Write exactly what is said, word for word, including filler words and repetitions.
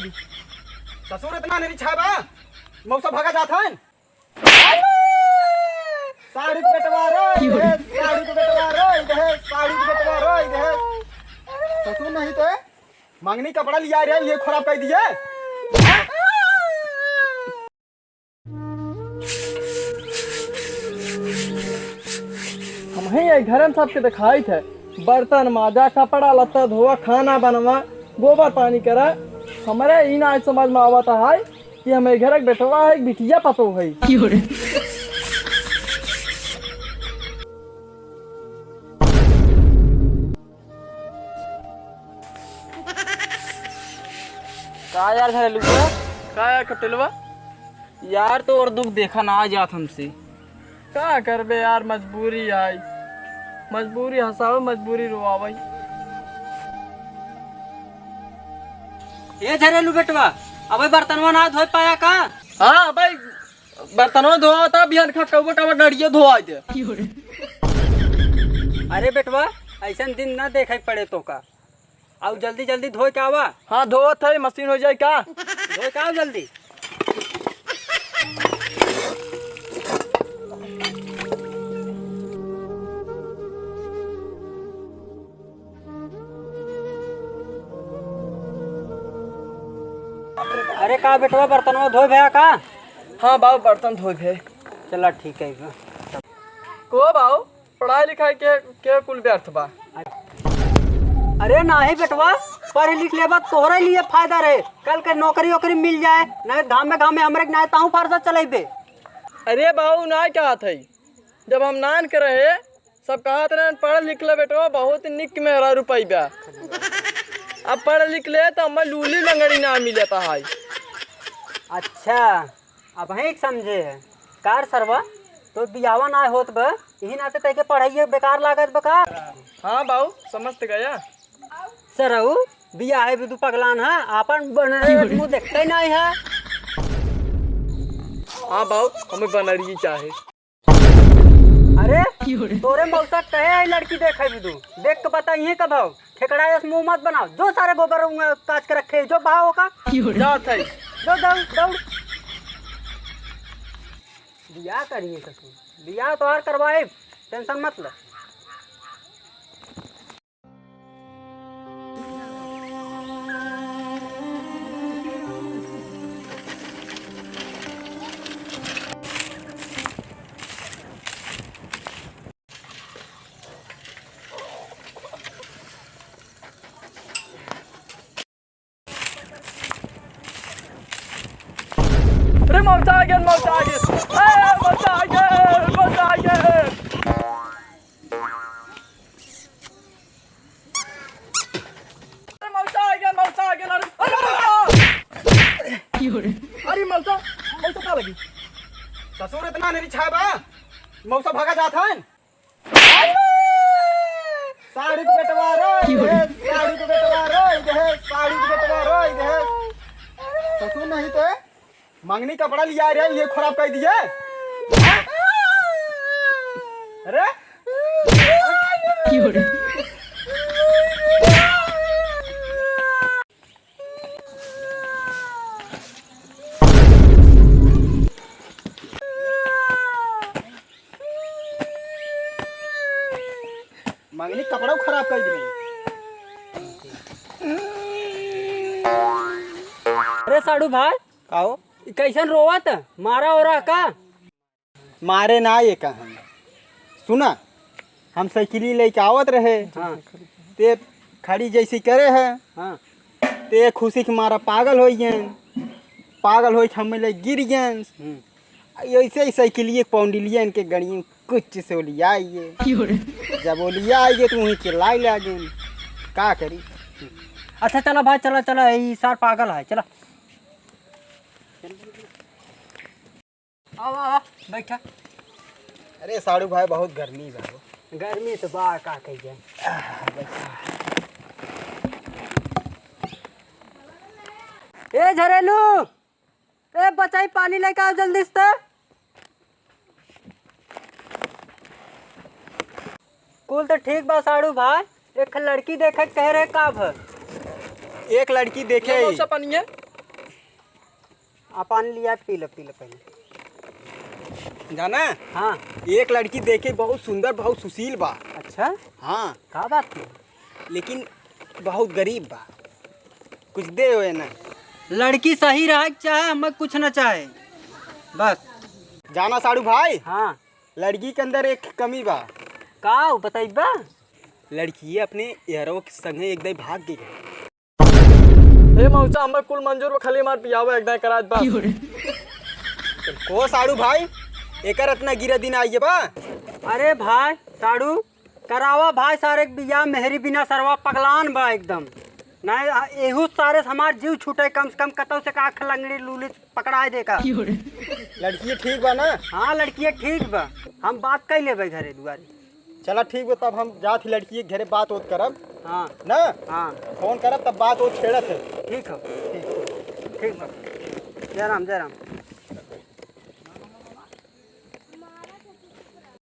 ससुर इतना नहीं छाबा, मौसा भागा जात है। साढ़ू के बेटवा रे, इधर, साढ़ू के बेटवा रे, इधर, साढ़ू के बेटवा रे, इधर। ससुर नहीं तो मंगनी कपड़ा लिया रे, ये खराब कर दिए। हम ही ये घर में सबके दिखाई थे, बर्तन माजा, कपड़ा लत्ता धोवा, खाना बनवा, गोबर पानी करा। हमारे ई ना समझ में आवत है कि हम एक घर के बेटवा है, एक बिटिया पतो है। का यार घरेलू बा? का यार कटेलवा? यार तो और दुख देखा ना जात हमसे। का करबे यार, मजबूरी आई। मजबूरी हंसावे, मजबूरी रोआवे। ए झरेलू बेटवा, अबे बर्तनवा ना धोए पाया का? हाँ भाई, बर्तनवा धोआ था, बिहान खा कौवा का डड़िया धोआ दे। अरे बेटवा, ऐसन दिन ना देखे पड़े तो का। आउ जल्दी जल्दी धोए के आवा। हाँ, धोवत है, मशीन हो जाए का? धोए के आवा जल्दी। अरे का बेटवा, बर्तनवा धोए भया का? हाँ बाबू, बर्तन धोए भे। चला ठीक है। को बाबू, पढ़ाई लिखाई के, के कुल व्यर्थ बा? अरे नाही बेटवा, पढ़ लिख लेबा तोहरे लिए फायदा रहे, कल के नौकरी ओकरी मिल जाए, नहीं घाम में घाम में हमरे के नाही ताहू फरसा चलेबे। अरे बाबू, नाही कहत है, जब हम नान के रहे, सब कहत रहे पढ़ लिख ले बेटवा, बहुत निक मेहरारू पइबा। अब पढ़ लिख ले तो हमें लूली लंगड़ी ना मिलता है। अच्छा, अबहीं समझे है। कार सरवा, तो बियाहवा ना होत बा, इही नाते तैके पढ़ाई बेकार लागत बा का? हाँ बाऊ, समझ त गया। सरऊ, बियाह है भी तू पगलान है, आपन बनरी मुँह देखते नहीं है। हाँ बाऊ, हमें बनरी चाहे। अरे, तोरे मौसा कहे आई लड़की देखे भी तू, देख के बताइए कब हो। खेकड़ा जस मुँह मत बनाओ, जो सारे गोबर उंगा काच के रखे, जो बहाओ का। जात है। दौड़, दौड़, दौड़। बियाह करिए ससुर, बियाह तोहार करवाए, tension मत लो। अरे मौसा आ गया, मौसा आ गया। अरे मौसा आ गया, मौसा आ गया। अरे मौसा आ गया, मौसा आ गया। अरे, अरे मौसा। अरे मौसा, मौसा का लगी? ससुर इतना नहीं छाबा, मौसा भागा जात है। साढ़ू के बेटवा रो, इधर, साढ़ू के बेटवा रो, इधर, साढ़ू के बेटवा रो, इधर। ससुर नहीं तो मंगनी कपड़ा लिया रे, ये खराब कर दिए। अरे? मंगनी कपड़ा खराब कर दिए। अरे साढ़ू भाई, का हो? ई कैसन रोवत? मारा ओरा का? मारे ना ये कहन। सुना, हम साइकिली लेके आवत रहे। हाँ। ते खड़ी जैसी करे है। हाँ। ते खुशी के मारा पागल होइ गए। पागल होइ के हमें ले गिर गए। हम्म। ऐसे ही साइकिलिए पौंडिलियन के गड़ियों कुछ से ओलियाइए। जब ओलियाइए तो वहीं चिल्लाए लागे। का करी? अच्छा चला भाई, चला, चला, ई सार पागल है, चला। आवा, आवा, बैठा। अरे साढ़ू भाई, बहुत गर्मी बा हो। गर्मी तो बा, का कही जाए। ए झरेलू, ए बचाई, पानी लेके आओ जल्दी से। कुल तो ठीक बा साढ़ू भाई, एक लड़की देखे के कह रहे, का भर? एक लड़की देखे ले ही। मौसा पानी है। आ, पानी लिया, पी लो, पी लो पहले। जाना? हाँ। एक लड़की देखे, बहुत सुंदर, बहुत सुशील बा। अच्छा? हाँ। का बात है? लेकिन बहुत गरीब बा, कुछ दे होए ना। लड़की सही रहे के चाहे, हमें कुछ ना चाहे, बस। जाना साड़ू भाई? हाँ। लड़की के अंदर एक कमी बा। का हो, बतइबा? लड़की अपने यारों के संगे एक दाई भाग गई है। ए मौसा, हमें कुल मंजूर बा, खाली हमार पियावा एक दाई करात बा। को साड़ू भाई, एकर इतना गिरा दिन आइए बा। अरे भाई साड़ू, करावा भाई सारे के बियाह, मेहरी बिना सरवा पगलान बा एकदम। नहीं, आ, एहू सारे से हमार जीव छूटे, कम से कम कतौ से का आँख लंगड़ी लूली पकड़ाए दे का। लड़की ठीक बा ना? हाँ, लड़की ठीक बा, हम बात कर लेबे घरे दुआरे। चला ठीक बा, तब हम जात ही लड़की के घरे बात होत करब। हाँ। ना? हाँ। फोन करब तब बात होत छेड़त है। ठीक हो। ठीक। ठीक बा। जय राम, जय राम।